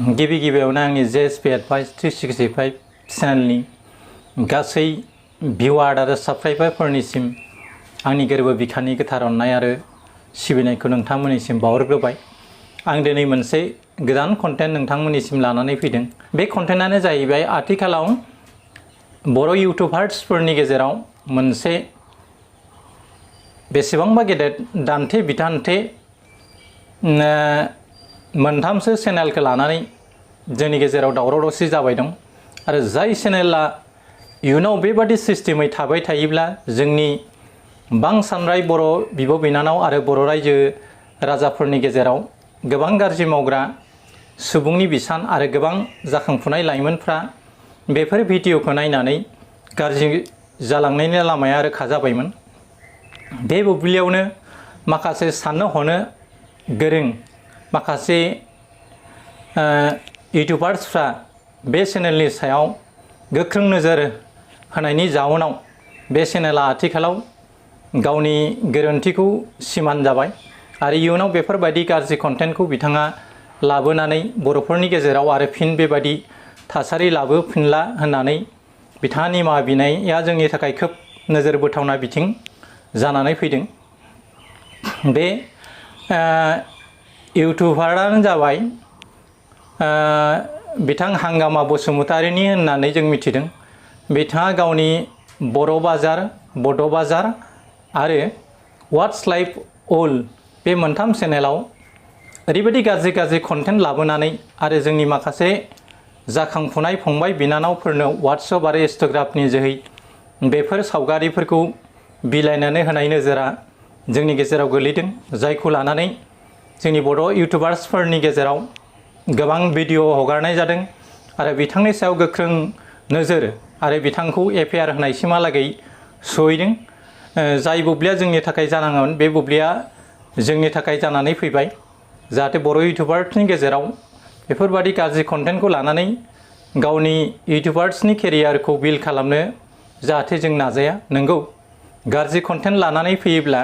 गिबि गिबियावनो आंनि JSB Advice365 चेनेलनि गासै भिउआर आरो साबस्क्राइबारफोरनिसिम आंनि गोरबो बिखानि गोथार अननाय आरो सिबिनायखौ नोंथांमोननिसिम बावहरग्रोबाय। आं दिनै मोनसे गोदान कन्टेन्ट नोंथांमोननिसिम लानानै फैदों। बे कन्टेन्टआनो जाहैबाय आथिखालाव बर' इउटुबार्सफोरनि गेजेराव मोनसे बेसेबांबा गेदेर दान्थे बिदान्थे मोनथामसो चेनेलखौ लानानै जोंनि गेजेराव दावराव दावसि जाबाय दं आरो जाय चेनेला इयुनाव बेबादि सिस्टेमै थाबाय थायोब्ला जोंनि बांसानराय बर' बिब' बिनानाव आरो बर' रायजो राजाफोरनि गेजेराव गोबां गाज्रि मावग्रा सुबुंनि बिसान आरो गोबां जाखांफुनाय लाइमोनफ्रा बेफोर भिडिअखौ नायनानै गाज्रि जालांनायनि लामाया रोखा जाबायमोन। बे बुब्लियावनो माखासे साननो हनो गोरों माखासे इउटुबार्सफ्रा बे चेनेलनि सायाव गोख्रों नोजोर होनायनि जाउनाव बे चेनेला आथिखालाव गावनि गोरोन्थिखौ सिमान जाबाय आरो इयुनाव बेफोरबायदि गाज्रि कन्टेन्टखौ बिथाङा लाबोनानै बर'फोरनि गेजेराव आरो फिन बेबायदि थासारि लाबोफिनला होननानै बिथाङा निमाहा बिनाया जोंनि थाखाय खोब नोजोर बोथावना बिथिं जानानै फैदों। बे इउटुबारानो जाबाय बिथां हांगामा बसुमतारिनि होननानै जों मिथिदों। बिथाङा गावनि बर' बाजार, बड' बाजार आरो व्हाट्स लाइफ अल बे मोनथाम चेनेलाव ओरैबायदि गाज्रि गाज्रि कन्टेन्ट लाबोनानै आरो जोंनि माखासे जाखांफुनाय फंबाय बिनानावफोरनो WhatsApp आरो इन्स्टाग्रामनि जोहै बेफोर सावगारिफोरखौ बिलाइनानै होनाय नोजोरा जोंनि गेजेराव गोलैदों, जायखौ लानानै जोंनि बर' इउटुबार्सफोरनि गेजेराव गोबां भिडिअ हगारनाय जादों आरो बिथांनि सायाव गोख्रों नोजोर आरो बिथांखौ FIR होनायसिमहालागै सहैदों। जाय बुब्लिया जोंनि थाखाय जानाङामोन बे बुब्लिया जोंनि थाखाय जानानै फैबाय। जाहाथे बर' इउटुबार्सनि गेजेराव बेफोरबादि गाज्रि कन्टेन्टखौ लानानै गावनि इउटुबार्सनि केरियारखौ बिल्ड खालामनो जाहाथे जों नाजाया। नंगौ, गाज्रि कन्टेन्ट लानानै फैयोब्ला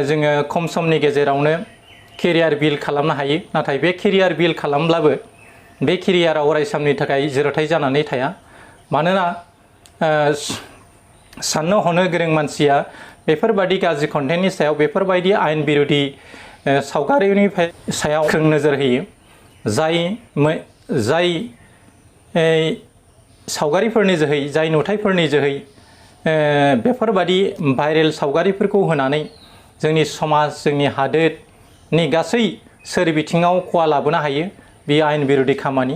जोङो खम समनि गेजेरावनो केरियार बिल्ड खालामनो हायो, नाथाय बे केरियार बिल्ड खालामब्लाबो बे केरियारा अरायसमनि थाखाय जिरथाय जानानै थाया। मानोना साननो हनो गोरों मानसिया बेफोरबायदि गाज्रि कन्टेन्टनि सायाव बेफोरबायदि आयेन बिरोधी सावगारिनि सायाव गोख्रों नोजोर होयो। जाय सावगारिफोरनि जोहै, जाय नुथायफोरनि जोहै बेफोरबादि भाइरेल सावगारिफोरखौ होनानै जोंनि समाज, जोंनि हादोरनि गासै सोरबिथिङाव खहा लाबोनो हायो, बेयो आयेन बिरोधी खामानि।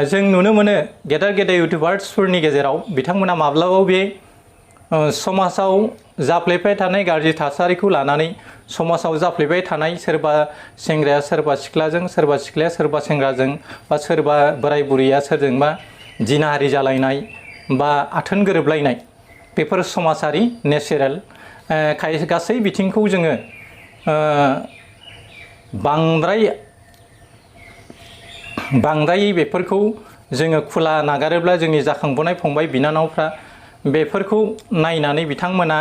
जों नुनो मोनो गेदेर गेदेर इउटुबार्सफोरनि गेजेराव बिथांमोना माब्लाबाबो बे समाजाव जाफ्लेबाय थानाय गाज्रि थासारिखौ लानानै समाजाव जाफ्लेबाय थानाय सोरबा सेंग्राया सोरबा सिख्लाजों, सोरबा सिख्लाया सोरबा सेंग्राजों, बा सोरबा बोराय बुरैया सोरजोंबा जिनाहारि जालायनाय बा आथोन गोरोबलायनाय, बेफोर समाजारि नेचारेल गासै बिथिंखौ जोङो बांद्राय बेफोरखौ जोङो खुला नागारोब्ला जोंनि जाखांबोनाय फंबाय बिनानावफ्रा बेफोरखौ नायनानै बिथांमोना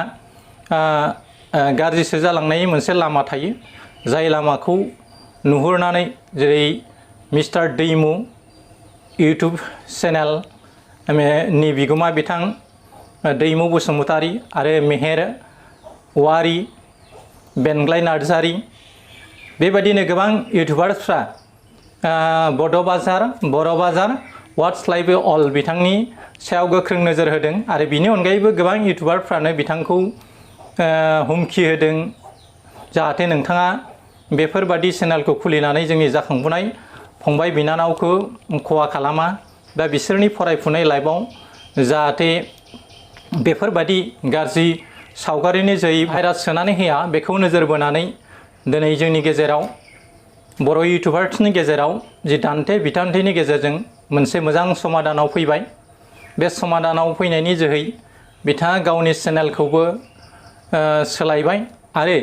गाज्रिसो जालांनायनि मोनसे लामा थायो। जाय लामाखौ नुहुरनानै जेरै मिस्टार दैमु इउटुब चेनेलनि बिगोमा बिथां दैमु बसुमतारी आरो मेहेर वारि, बेनग्लाय नार्जारी, बेबायदिनो गोबां इउटुबार्सफ्रा बड' बाजार, बर' बाजार, व्हाट्स लाइफ अल बिथांनि सायाव गोख्रों नोजोर होदों आरो बिनि अनगायैबो गोबां इउटुबारफ्रानो बिथांखौ हुमखि होदों जाहाथे नोंथाङा बेफोरबादि चेनेलखौ खुलिनानै जोंनि जाखांबोनाय फंबाय बिनानावखौ खहा खालामा, दा बिसोरनि फरायफुनाय लाइफआव जाहाथे बेफोरबादि गाज्रि सावगारिनि जोहै भाइरास सोनानै होया, बेखौ नोजोर बोनानै दिनै जोंनि गेजेराव बर' इउटुबार्सनि गेजेराव जि दान्थे बिदान्थेनि गेजेरजों मोनसे मोजां समाधानाव फैबाय। बे समाधानाव फैनायनि जोहै बिथाङा गावनि चेनेलखौबो सोलायबाय आरो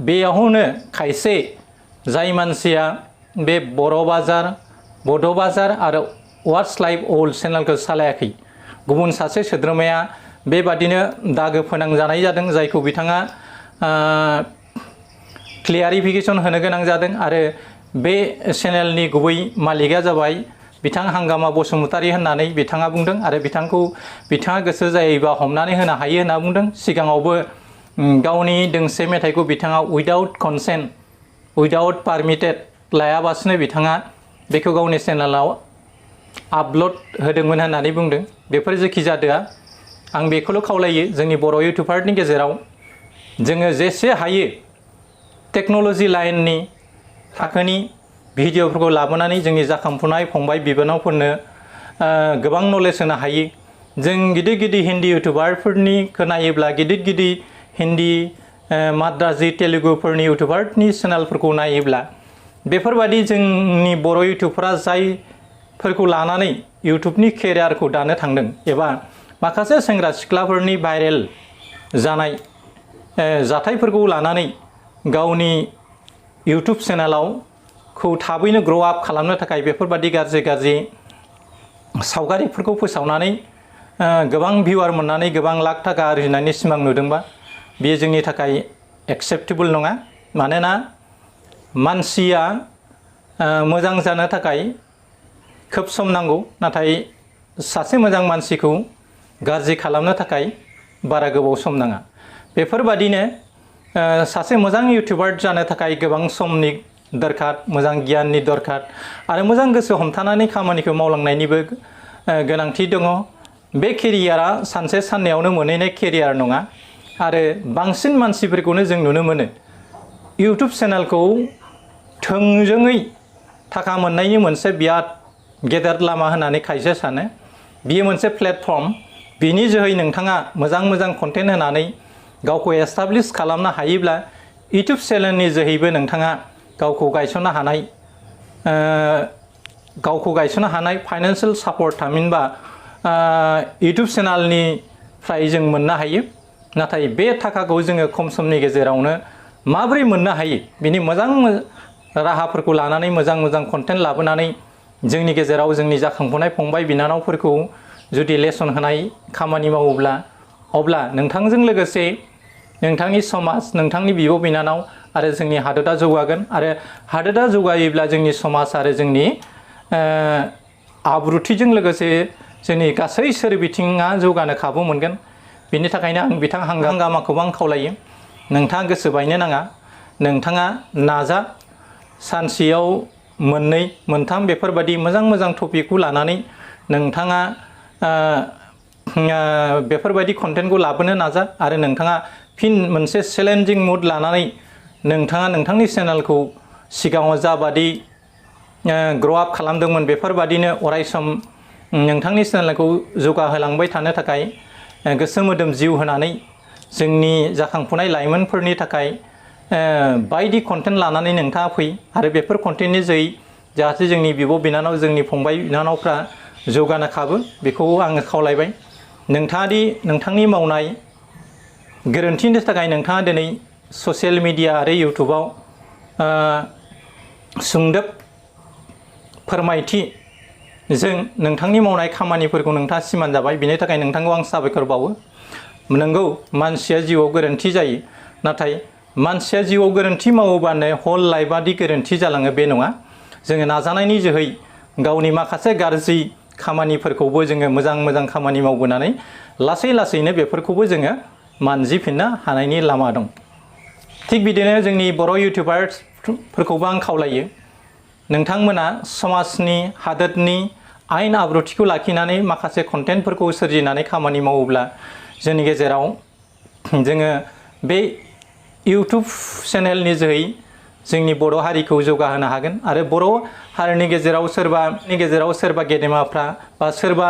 बेयावनो खायसे जाय मानसिया बे बर' बाजार, बड' बाजार आरो व्हाट्स लाइफ अल चेनेलखौ सालायाखै, गुबुन सासे सोद्रोमाया बेबादिनो दागो फोनांजानाय जादों, जायखौ बिथाङा क्लियारिफिकेसन होनो गोनां जादों आरो बे चेनेलनि गुबै मालिकआ जाबाय बिथां हांगामा बसुमतारी होननानै बिथाङा बुंदों आरो बिथाङा गोसो जायोबा हमनानै होनो हायो होनना बुंदों। सिगाङावबो गावनि दोंसे मेथाइखौ बिथाङा उइदाउट कनसेन्ट उइदाउट पारमिटेड लायाबासिनो बिथाङा बेखौ गावनि चेनेलाव आपल'ड होदोंमोन होननानै बुंदों। बेफोर जेखि जादोआ आं बेखौल' खावलायो जोंनि बर' इउटुबारनि गेजेराव जोङो जेसे हायो टेक्न'लजि लाइननि थाखोनि भिडिअ'फोरखौ लाबोनानै जोंनि जाखांफुनाय फंबाय बिनानावफोरनो गोबां नलेज होनो हायो। जों गिदिर गिदिर हिन्दी इउटुबारफोरनि खोनायोब्ला गिदिर हिन्दी माद्राजी तेलुगुफोरनि इउटुबारनि चेनेलफोरखौ नायोब्ला बेफोरबादि जोंनि बर' इउटुबफोरा जायफोरखौ लानानै इउटुबनि केरियारखौ दानो थांदों एबा माखासे सेंग्रा सिख्लाफोरनि भाइरेल जानाय जाथायफोरखौ लानानै गावनि इउटुब चेनेलावखौ थाबैनो ग्र' आप खालामनो थाखाय बेफोरबादि गाज्रि सावगारिफोरखौ फोसावनानै गोबां भिउआर मोननानै गोबां लाख थाखा आरजिनायनि सिमां नुदोंबा बेयो जोंनि थाखाय एक्सेप्टेबल नङा। मानोना मानसिया मोजां जानो थाखाय खोब सम नांगौ, नाथाय सासे मोजां मानसिखौ गाज्रि खालामनो थाखाय बारा गोबाव सम नाङा। बेफोरबादिनो सासे मोजां इउटुबार जानो थाखाय गोबां समनि दरखार, मोजां गियाननि दरखार आरो मोजां गोसो हमथानानै खामानिखौ मावलांनायनिबो गोनांथि दङ। बे केरियारा सानसे साननैयावनो मोनहैनाय केरियार नङा आरो बांसिन मानसिफोरखौनो जों नुनो मोनो इउटुब चेनेलखौ थोंजोङै थाखा मोननायनि मोनसे बिराद गेदेर लामा होननानै खायसे सानो। बियो मोनसे प्लेटफर्म, बिनि जोहै नोंथाङा मोजां कन्टेन्ट होनानै गावखौ एस्टाब्लिश खालामनो हायोब्ला इउटुब चेनेलनि जोहैबो नोंथाङा गावखौ गायसननो हानाय फाइनान्सियेल सापर्ट थामहिनबा इउटुब चेनेलनिफ्राय जों मोननो हायो। नाथाय बे थाखाखौ जोङो खम समनि गेजेरावनो माबोरै मोननो हायो बिनि मोजां राहाफोरखौ लानानै मोजां कन्टेन्ट लाबोनानै जोंनि गेजेराव जोंनि जाखांफुनाय फंबाय बिनानावफोरखौ जुदि लेसन होनाय खामानि मावोब्ला अब्ला नोंथांजों लोगोसे नोंथांनि समाज, नोंथांनि बिब' बिनानाव आरो जोंनि हादोरा जौगागोन आरो हादोरा जौगायोब्ला जोंनि समाज आरो जोंनि आब्रुथिजों लोगोसे जोंनि गासै सोरबिथिङा जौगानो खाबु मोनगोन। बेनि थाखायनो आं बिथां हांगामाखौबो आं खावलायो, नोंथाङा गोसो बायनो नाङा, नोंथाङा नाजा सानसेयाव मोननै मोनथाम बेफोरबादि मोजां टपिकखौ लानानै नोंथाङा बेफोरबायदि कन्टेन्टखौ लाबोनो नाजा आरो नोंथाङा फिन मोनसे चेलेन्जिं मुड लानानै नोंथाङा नोंथांनि चेनेलखौ सिगाङाव जाबादि ग्र' आप खालामदोंमोन बेफोरबादिनो अरायसम नोंथांनि चेनेलखौ जौगाहोलांबाय थानो थाखाय गोसो मोदोम जिउ होनानै जोंनि जाखांफुनाय लाइमोनफोरनि थाखाय बायदि कन्टेन्ट लानानै नोंथाङा फै आरो बेफोर कन्टेन्टनि जोहै जाहाथे जोंनि बिब' बिनानाव जोंनि फंबाय बिनानावफ्रा जौगानो खाबु बेखौ आङो खावलायबाय। नोंथाङा दि नोंथांनि मावनाय गोरोन्थिनि थाखाय नोंथाङा दिनै ससियेल मिडिया आरो इउटुबाव सुंदोब फोरमायथिजों नोंथांनि मावनाय खामानिफोरखौ नोंथाङा सिमान जाबाय, बेनि थाखाय नोंथांखौ आं साबायखर बावो। नंगौ मानसिया जिउआव गोरोन्थि जायो, नाथाय मानसिया जिउआव गोरोन्थि मावोबानो हल लाइफआदि गोरोन्थि जालाङो बे नङा। जोङो नाजानायनि जोहै गावनि माखासे गाज्रि खामानिफोरखौबो जोङो मोजां खामानि मावबोनानै लासैनो बेफोरखौबो जोङो मानजिफिननो हानायनि लामा दं। थिग बिदिनो जोंनि बर' इउटुबारफोरखौबो आं खावलायो, नोंथांमोना समाजनि हादोरनि आयेन आब्रुथिखौ लाखिनानै माखासे कन्टेन्टफोरखौ सोरजिनानै खामानि मावोब्ला जोंनि गेजेराव जोङो बे इउटुब चेनेलनि जोहै जोंनि बर' हारिखौ जौगाहोनो हागोन आरो बर' हारिनि गेजेराव सोरबा गेदेमाफ्रा बा सोरबा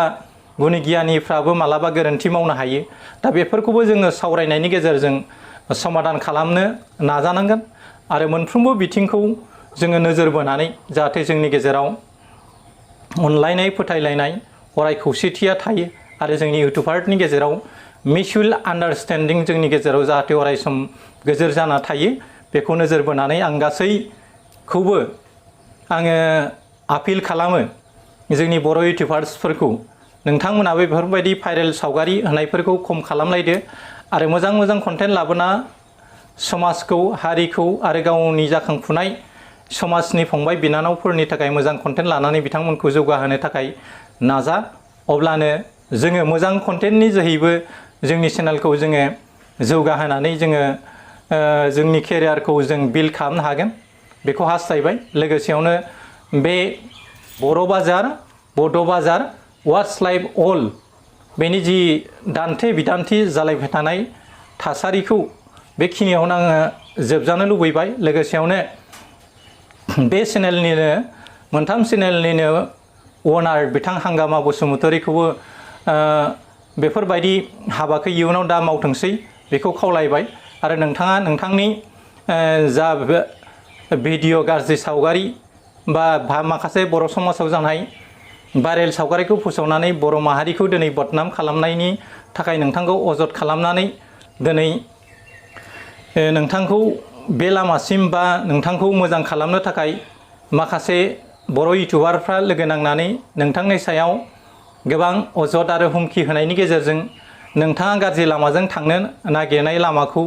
गुनि गियानिफ्राबो मालाबा गोरोन्थि मावनो हायो। दा बेफोरखौबो जोङो सावरायनायनि गेजेरजों समाधान खालामनो नाजानांगोन आरो मोनफ्रोमबो बिथिंखौ जोङो नोजोर बोनानै जाहाथे जोंनि गेजेराव अनलायनाय फोथायलायनाय अराय खौसेथिया थायो आरो जोंनि इउटुबारनि गेजेराव मिउचुवेल आन्डारस्टेन्डिं जोंनि गेजेराव जाहाथे अरायसम गोजोर जाना थायो बेखौ नोजोर बोनानै आं गासैखौबो आङो आपिल खालामो जोंनि बर' इउटुबार्सफोरखौ नोंथांमोनाबो बेफोरबायदि भाइरेल सावगारि होनायफोरखौ खम खालामलायदो आरो मोजां कन्टेन्ट लाबोना समाजखौ हारिखौ आरो गावनि जाखांफुनाय समाजनि फंबाय बिनानावफोरनि थाखाय मोजां कन्टेन्ट लानानै बिथांमोनखौ जौगाहोनो थाखाय नाजा। अब्लानो जोङो मोजां कन्टेन्टनि जोहैबो जोंनि चेनेलखौ जोङो जौगाहोनानै जोङो जोंनि केरियारखौ जों बिल्ड खालामनो हागोन बेखौ हास्थायबाय। लोगोसेयावनो बे बर' बाजार, बड' बाजार, वाट्स लाइफ अल बेनि जि दान्थे बिदान्थि जालायबाय थानाय थासारिखौ बेखिनियावनो आङो जोबजानो लुबैबाय। लोगोसेयावनो बे चेनेलनिनो मोनथाम चेनेलनिनो अनार बिथां हांगामा बसुमतारीखौबो बेफोरबायदि हाबाखौ इयुनाव दा मावथोंसै बेखौ खावलायबाय। आरो नोंथाङा नोंथांनि जा भिडिअ गाज्रि सावगारि बा माखासे बर' समाजाव जानाय भाइरेल सावगारिखौ फोसावनानै बर' माहारिखौ दिनै बदनाम खालामनायनि थाखाय नोंथांखौ अजद खालामनानै दिनै नोंथांखौ बे लामासिम बा नोंथांखौ मोजां खालामनो थाखाय माखासे बर' इउटुबारफ्रा लोगो नांनानै नोंथांनि सायाव गोबां अजद आरो हुमखि होनायनि गेजेरजों नोंथाङा गाज्रि लामाजों थांनो नागिरनाय लामाखौ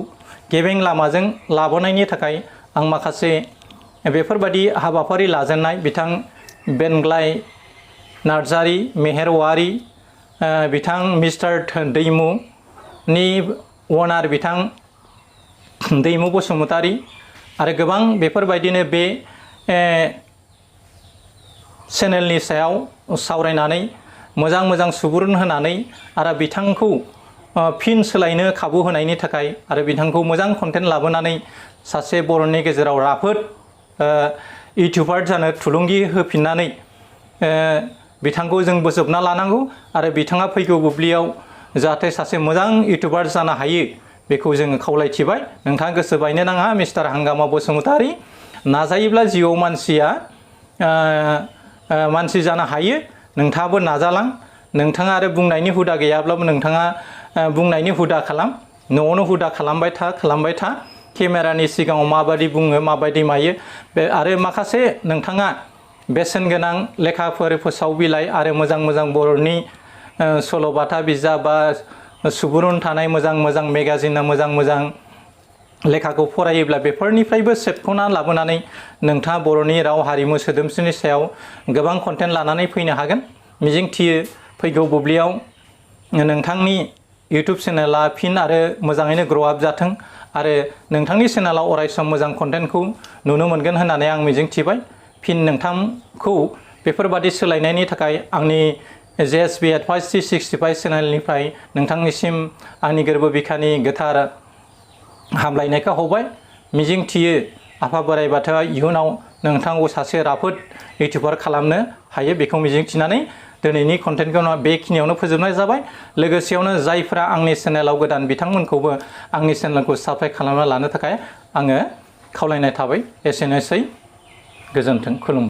गेबें लामाजों लाबोनायनि थाखाय आं माखासे बेफोरबायदि हाबाफारि लाजेननाय बिथां बेनग्लाय नार्जारी, मेहेर औवारी, बिथां मिस्टार दैमुनि अनार बिथां दैमु बसुमतारी आरो गोबां बेफोरबायदिनो बे चेनेलनि सायाव सावरायनानै मोजां मोजां सुबुरुन होनानै आरो बिथांखौ फिन सोलायनो खाबु होनायनि थाखाय आरो बिथांखौ मोजां कन्टेन्ट लाबोनानै सासे बर'नि गेजेराव राफोद इउटुबार जानो थुलुंगि होफिननानै बिथांखौ जों बोजबना लानांगौ आरो बिथाङा फैगौ बुब्लियाव जाहाथे सासे मोजां इउटुबार जानो हायो बेखौ जोङो खावलायथिबाय। नोंथाङा गोसो बायनो नाङा मिस्टार हांगामा बसुमतारी, नाजायोब्ला जिउआव मानसि जानो हायो। नोंथाङाबो नाजालां। नोंथाङा आरो बुंनायनि हुदा गैयाब्लाबो नोंथाङा बुंनायनि हुदा खालाम, न'आवनो हुदा खालामबाय था। केमेरानि सिगाङाव माबायदि बुङो माबायदि मायो बे आरो माखासे नोंथाङा बेसेन गोनां लेखाफोर फोसाव बिलाइ आरो मोजां मोजां बर'नि सल'बाथा बिजाब बा सुबुरुन थानाय मोजां मोजां मेगाजिना मोजां मोजां लेखाखौ फरायोब्ला बेफोरनिफ्रायबो सेबख'ना लाबोनानै नोंथाङा बर'नि राव हारिमु सोदोमस्रिनि सायाव गोबां कन्टेन्ट लानानै फैनो हागोन। मिजिंथियो फैगौ बुब्लियाव नोंथांनि इउटुब चेनेला फिन आरो मोजाङैनो ग्र' आप जाथों आरो नोंथांनि चेनेलाव अरायसम मोजां कन्टेन्टखौ नुनो मोनगोन होननानै आं मिजिंथिबाय। फिन नोंथांखौ बेफोरबादि सोलायनायनि थाखाय आंनि JSB Advice365 चेनेलनिफ्राय नोंथांनिसिम आंनि गोरबो बिखानि गोथार हामलायनायखौ हरबाय। मिजिंथियो आफा बोराइ बाथौआ इयुनाव नोंथांखौ सासे राफोद इउटुबार खालामनो हायो बेखौ मिजिंथिनानै दिनैनि कन्टेन्टखौ बेखिनियावनो फोजोबनाय जाबाय। लोगोसेयावनो जायफ्रा आंनि चेनेलाव गोदान बिथांमोनखौबो आंनि चेनेलखौ साबस्क्राइब खालामना लानो थाखाय आङो खावलायनाय थाबाय। एसेनोसै, गोजोन्थों, खुलुमबाय।